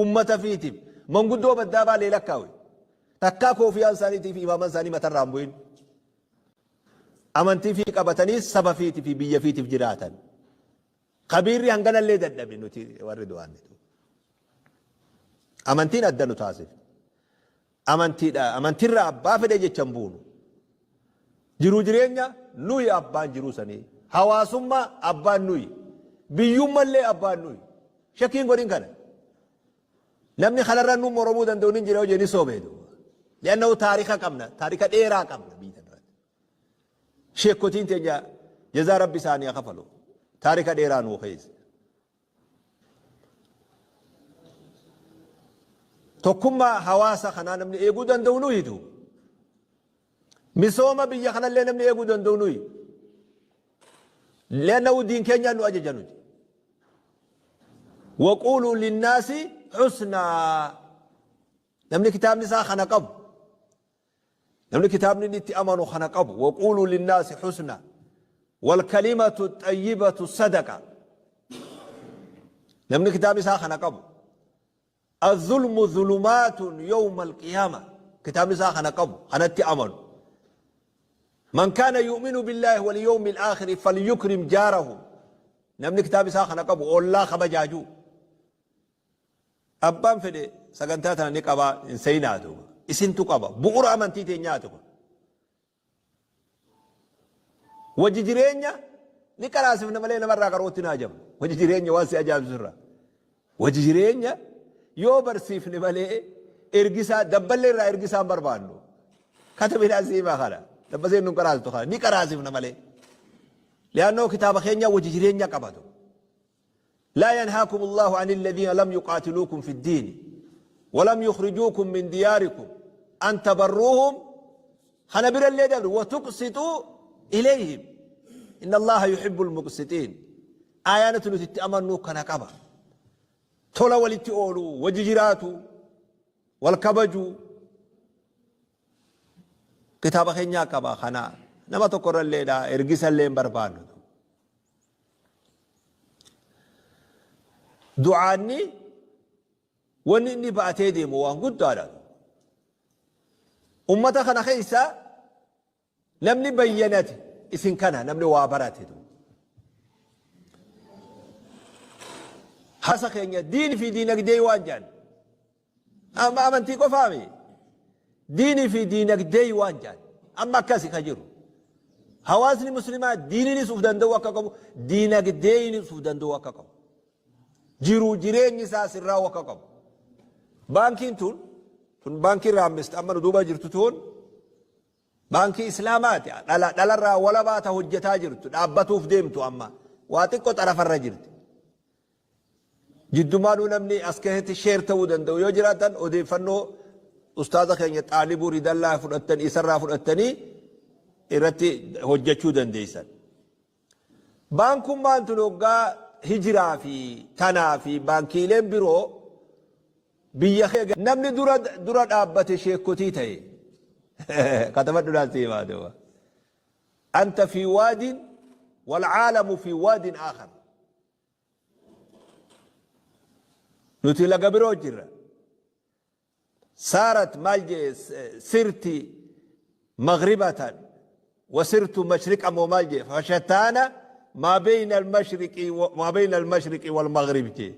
Ummata fiitiif. Manguddoo baddaa Baalee lakkaawi. Takkaa koofiyaan isaaniitii fi imaaman isaanii matarraa hin bu'in. Amantii fi qabatanii saba fiitii fi biyya fiitiif jiraatan. Kabiirri hanganallee dadhabe nuti warri du'aanne. Amantiin adda nu taasifti. Amantiidha. Amantirraa abbaa fedhe jecha hin buunu. Jiruu jireenya nuyi abbaan jiruu sanii. Hawaasummaa abbaan nuyi. Biyyummallee abbaan nuyi. Shakkiin godhin kana. Namni kanarra nu moromuu danda'u ni jira hojii ni soobee duuba. Li'annahu taarika qabna. Taarika dheeraa qabna biyya tanarratti. Sheekkotiin teenya jazaa rabbi isaanii haa kafalu. Taarika dheeraa nuu keessa. Tokkummaa hawaasa kanaa namni eeguu danda'u nuyi duuba. Misooma biyya kanallee namni eeguu danda'u nuyi. Li'annahu diin keenyaan nu ajaja nuti. Waquuluu linnaasi husnaa. Namni kitaabni isaa kana qabu. Namni kitaabni inni itti amanu kana qabu. Waquuluu linnaasi husnaa. Walkalimatu xayyibatu sadaqa. Namni kitaabni isaa kana qabu. Azulmu zulumaatun yawma alqiyaama. Kitaabni isaa kana qabu, kanatti amanu. Man kaana yu'minu billaahi wal yawmi al-aakhiri falyukrim jaarahu. Namni kitaaba isaa kana qabu ollaa kabajaajuu. Abbaan fedhe sagantaa tana ni qabaa hin seenaa duuba. Isintu qaba. Bu'uura amantii teenyaati kun. Wajji jireenya ni qaraasifna malee namarraa qarootti naa jabu. Wajji jireenya waan si ajaa'ibsiisu irraa. Wajji jireenya yoo barsiifne malee ergisaa dabballee irraa ergisaa hin barbaannu. Katabinaa siimaa kana. Dabbaseen nun qaraasiftu kana ni qaraasifna malee. Li'aannoo kitaaba keenya wajji jireenya qabatu. Laa yanhaakum Allaahu ani alladhiina lam yuqaatiluukum fi ddiini walam yukhrijuukum min diyaarikum an tabarruuhum kana birallee dabri watuqsituu ilayhim inna Allaaha yuhibbul muqsitiin. Aayaanatu nuti itti amannuu kana qaba. Tola walitti ooluu, wajji jiraatu, wal kabajuu. Kitaaba keenyaa qaba kana nama tokko irralleedha ergisallee hin barbaannu. Du'aanni wanni inni ba'atee deemu waan guddaadha. Ummata kana keessa namni bayyanate isin kana namni waa barate. Hasa keenya diin fi diinagdee waan jedhan. Amma amantii qofaami. Diinii fi diinagdee waan jedhan. Amma akkasi ka jiru. Hawaasni muslimaa diiniinis uf danda'uu akka qabu, diinagdeenis uf danda'uu akka qabu. Jiruu jireenyi isaa sirraa'uu akka qabu. Baankiin tun, tun baankiin raammist amma nu duuba jirtu tun baankii islaamaati. Dhala dhalarraa walabaa ta hojjetaa jirtu dhaabbatuuf deemtu amma waa xiqqoo xarafarra jirti. Jiddumaanuu namni as keessatti sheer ta'uu danda'u yoo jiraatan odeeffannoo ustaaza keenya Xaalibuu Ridallaa fudhattan isarraa fudhattanii irratti hojjechuu dandeessan. Baankummaan tun hoggaa hijiraa fi tanaa fi baankiileen biroo biyya kee namni dura dura dhaabbate sheekkotii ta'e. Katabadhu naan si himaa duuba. Anta fi waadin wal caalamu fi waadin aakhar. Nuti laga biroo jirra. Saarat maal jee sirti maghribatan wa sirtu mashriqa moo maal jee fashataana maa beeyna almashriqi maa beeyna almashriqi wal maghrib jee.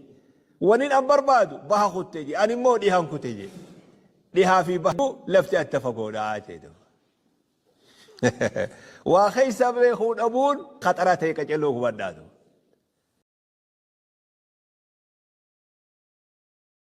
Wanin an barbaadu baha kutte jee ani immoo dhihan kute jee. Dhihaa fi baha lafti adda fagoodha jee. Waa keessa beekuu dhabuun khaxara ta'e qaceloo hubadhaa.